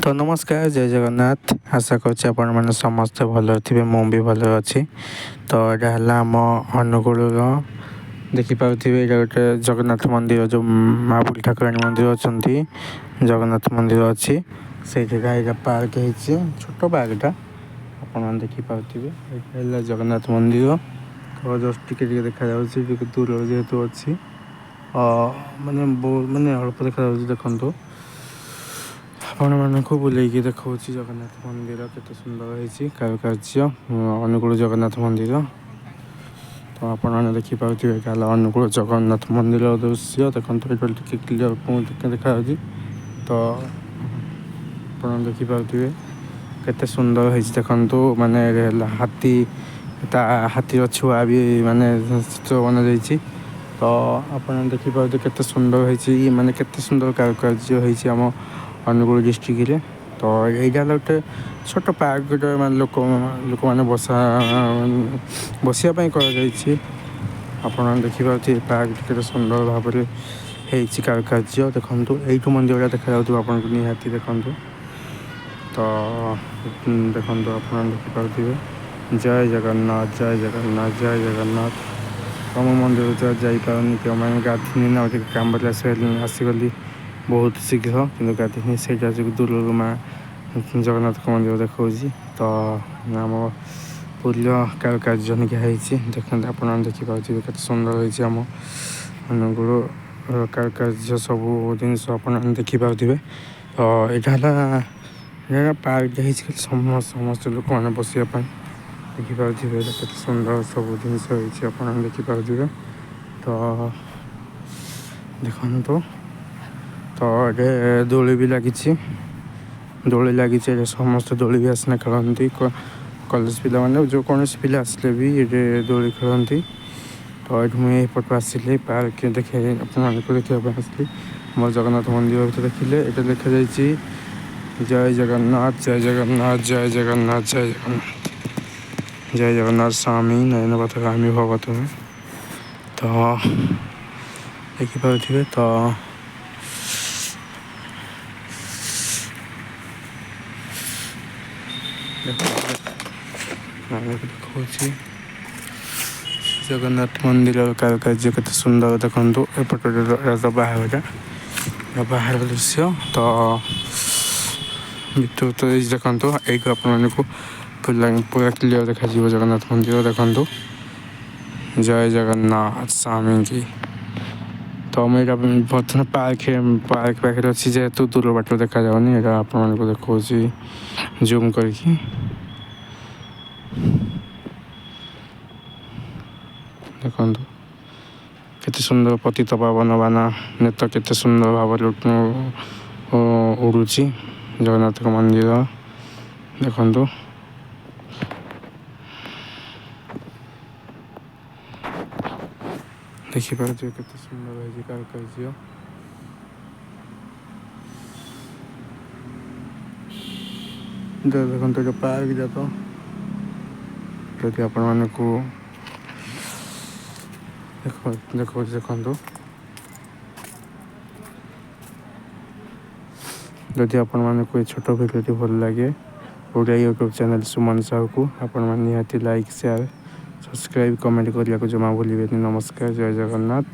ତ ନମସ୍କାର, ଜୟ ଜଗନ୍ନାଥ। ଆଶା କରୁଛି ଆପଣମାନେ ସମସ୍ତେ ଭଲରେ ଥିବେ। ମୁଁ ବି ଭଲରେ ଅଛି। ତ ଏଇଟା ହେଲା ଆମ ଅନୁଗୁଳର, ଦେଖିପାରୁଥିବେ, ଏଇଟା ଗୋଟେ ଜଗନ୍ନାଥ ମନ୍ଦିର। ଯେଉଁ ମା ବୁଢ଼ୀ ଠାକୁରାଣୀ ମନ୍ଦିର ଅଛନ୍ତି, ଜଗନ୍ନାଥ ମନ୍ଦିର ଅଛି, ସେଇଠି ଏଇଟା ପାର୍କ ହେଇଛି, ଛୋଟ ପାର୍କଟା। ଆପଣମାନେ ଦେଖିପାରୁଥିବେ, ଏଇଟା ହେଲା ଜଗନ୍ନାଥ ମନ୍ଦିର। ତ ଜଷ୍ଟ ଟିକେ ଟିକେ ଦେଖାଯାଉଛି, ଟିକେ ଦୂରରେ ଯେହେତୁ ଅଛି, ମାନେ ମାନେ ଅଳ୍ପ ଦେଖାଯାଉଛି। ଦେଖନ୍ତୁ, ଆପଣମାନଙ୍କୁ ବୁଲେଇକି ଦେଖାଉଛି ଜଗନ୍ନାଥ ମନ୍ଦିର କେତେ ସୁନ୍ଦର ହେଇଛି କାରୁକାର୍ଯ୍ୟ, ଅନୁଗୁଳ ଜଗନ୍ନାଥ ମନ୍ଦିର। ତ ଆପଣମାନେ ଦେଖିପାରୁଥିବେ, ଏଇଟା ହେଲା ଅନୁଗୁଳ ଜଗନ୍ନାଥ ମନ୍ଦିର ଦୃଶ୍ୟ। ଦେଖନ୍ତୁ, ଏଇଟା ଟିକେ କ୍ଲିୟର ଟିକେ ଦେଖାଯାଉଛି। ତ ଆପଣ ଦେଖିପାରୁଥିବେ କେତେ ସୁନ୍ଦର ହେଇଛି। ଦେଖନ୍ତୁ, ମାନେ ହେଲା ହାତୀ, ତା ହାତୀର ଛୁଆ ବି ମାନେ ଚିତ୍ର ବନାଯାଇଛି। ତ ଆପଣ ଦେଖିପାରୁଥିବେ କେତେ ସୁନ୍ଦର ହେଇଛି, ମାନେ କେତେ ସୁନ୍ଦର କାରୁକାର୍ଯ୍ୟ ହେଇଛି ଆମ ଅନୁଗୁଳ ଡିଷ୍ଟ୍ରିକ୍ଟରେ। ତ ଏଇଟା ହେଲା ଗୋଟେ ଛୋଟ ପାର୍କ ଗୋଟେ, ମାନେ ଲୋକମାନେ ବସିବା ପାଇଁ କରାଯାଇଛି। ଆପଣ ଦେଖିପାରୁଥିବେ ପାର୍କ କେତେ ସୁନ୍ଦର ଭାବରେ ହେଇଛି କାରୁକାର୍ଯ୍ୟ। ଦେଖନ୍ତୁ, ଏଇଠୁ ମନ୍ଦିରଟା ଦେଖାଯାଉଥିବ ଆପଣଙ୍କୁ ନିହାତି। ଦେଖନ୍ତୁ, ତ ଦେଖନ୍ତୁ, ଆପଣ ଦେଖିପାରୁଥିବେ। ଜୟ ଜଗନ୍ନାଥ, ଜୟ ଜଗନ୍ନାଥ, ଜୟ ଜଗନ୍ନାଥ। ତ ମୁଁ ମନ୍ଦିର ଯାଇପାରୁନି କି ମାନେ ଗାଧିନି ନା, ଟିକେ କାମରେ ଆସିଗଲି ବହୁତ ଶୀଘ୍ର, କିନ୍ତୁ ଗାଧିନି। ସେଇଟା ଯୋଗୁଁ ଦୂରରୁ ମା ଜଗନ୍ନାଥଙ୍କ ମନ୍ଦିର ଦେଖାଉଛି। ତ ଆମ ପୁରୀର କାରୁକାର୍ଯ୍ୟ ନିକା ହେଇଛି। ଦେଖନ୍ତୁ, ଆପଣ ଦେଖିପାରୁଥିବେ କେତେ ସୁନ୍ଦର ହେଇଛି ଆମ ଅନୁଗୁଳ କାରୁକାର୍ଯ୍ୟ, ସବୁ ଜିନିଷ ଆପଣ ଦେଖିପାରୁଥିବେ। ତ ଏଇଟା ହେଲା, ଏଇଟା ପାର୍କ ହେଇଛି ଖାଲି ସମସ୍ତେ ଲୋକମାନେ ବସିବା ପାଇଁ। ଦେଖିପାରୁଥିବେ, ଏଇଟା କେତେ ସୁନ୍ଦର ସବୁ ଜିନିଷ ହେଇଛି, ଆପଣ ଦେଖିପାରୁଥିବେ। ତ ଦେଖନ୍ତୁ, ତ ଏଠି ଦୋଳି ବି ଲାଗିଛି, ଦୋଳି ଲାଗିଛି ଏଠି। ସମସ୍ତେ ଦୋଳି ବି ଆସିନା ଖେଳନ୍ତି। କଲେଜ ପିଲାମାନେ, ଯେକୌଣସି ପିଲା ଆସିଲେ ବି ଏଠି ଦୋଳି ଖେଳନ୍ତି। ତ ଏଇଠି ମୁଁ ଏପଟୁ ଆସିଲି, ପାର୍କ ଦେଖି ଆପଣମାନଙ୍କୁ ଦେଖିବା ପାଇଁ ଆସିଲି। ମୋ ଜଗନ୍ନାଥ ମନ୍ଦିର ଭିତରେ ଦେଖିଲେ, ଏଇଟା ଲେଖାଯାଇଛି ଜୟ ଜଗନ୍ନାଥ, ଜୟ ଜଗନ୍ନାଥ, ଜୟ ଜଗନ୍ନାଥ, ଜୟ ଜଗନ୍ନାଥ, ଜୟ ଜଗନ୍ନାଥ ସ୍ୱାମୀ ନୟନ ପଥଗାମୀ ଭବ ତୁମେ। ତ ଦେଖିପାରୁଥିବେ। ତ ଦେଖାଉଛି ଜଗନ୍ନାଥ ମନ୍ଦିରର କାରୁକାର୍ଯ୍ୟ କେତେ ସୁନ୍ଦର। ଦେଖନ୍ତୁ, ଏପଟ ବାହାରଟା, ବାହାର ଦୃଶ୍ୟ। ତ ଭିତରୁ ତ ଦେଖନ୍ତୁ, ଏଇଠୁ ଆପଣମାନଙ୍କୁ ପୁରା କ୍ଲିୟର ଦେଖାଯିବ ଜଗନ୍ନାଥ ମନ୍ଦିର। ଦେଖନ୍ତୁ, ଜୟ ଜଗନ୍ନାଥ ସ୍ୱାମୀକି। ତ ମୁଁ ଏଇଟା ବର୍ତ୍ତମାନ ପାର୍କ ପାଖରେ ଅଛି, ଯେହେତୁ ଦୂର ବାଟ ଦେଖାଯାଉନି। ଏଇଟା ଆପଣମାନଙ୍କୁ ଦେଖାଉଛି ଜୁମ୍ କରିକି। ଦେଖନ୍ତୁ କେତେ ସୁନ୍ଦର, ପତିତ ପାବନ ବାନା ନେତ କେତେ ସୁନ୍ଦର ଭାବରେ ଉଡ଼ୁଛି ଜଗନ୍ନାଥଙ୍କ ମନ୍ଦିର। ଦେଖନ୍ତୁ, ଦେଖିପାରୁଥିବେ କେତେ ସୁନ୍ଦର ହେଇଛି କାରୁକାର୍ଯ୍ୟ। ଦେଖନ୍ତୁ, ଏଇଟା ପାର୍କ ଯାକ। ଯଦି ଆପଣମାନଙ୍କୁ ଦେଖାଉଛି, ଦେଖନ୍ତୁ। ଯଦି ଆପଣମାନଙ୍କୁ ଏ ଛୋଟ ଭିଡ଼ିଓଟି ଭଲ ଲାଗେ, ଓଡ଼ିଆ ୟୁଟ୍ୟୁବ୍ ଚ୍ୟାନେଲ୍ ସୁମନ ସାହୁକୁ ଆପଣମାନେ ନିହାତି ଲାଇକ୍, ସେୟାର, ସବସ୍କ୍ରାଇବ୍, କମେଣ୍ଟ କରିବାକୁ ଜମା ଭୁଲିବେନି। ନମସ୍କାର, ଜୟ ଜଗନ୍ନାଥ।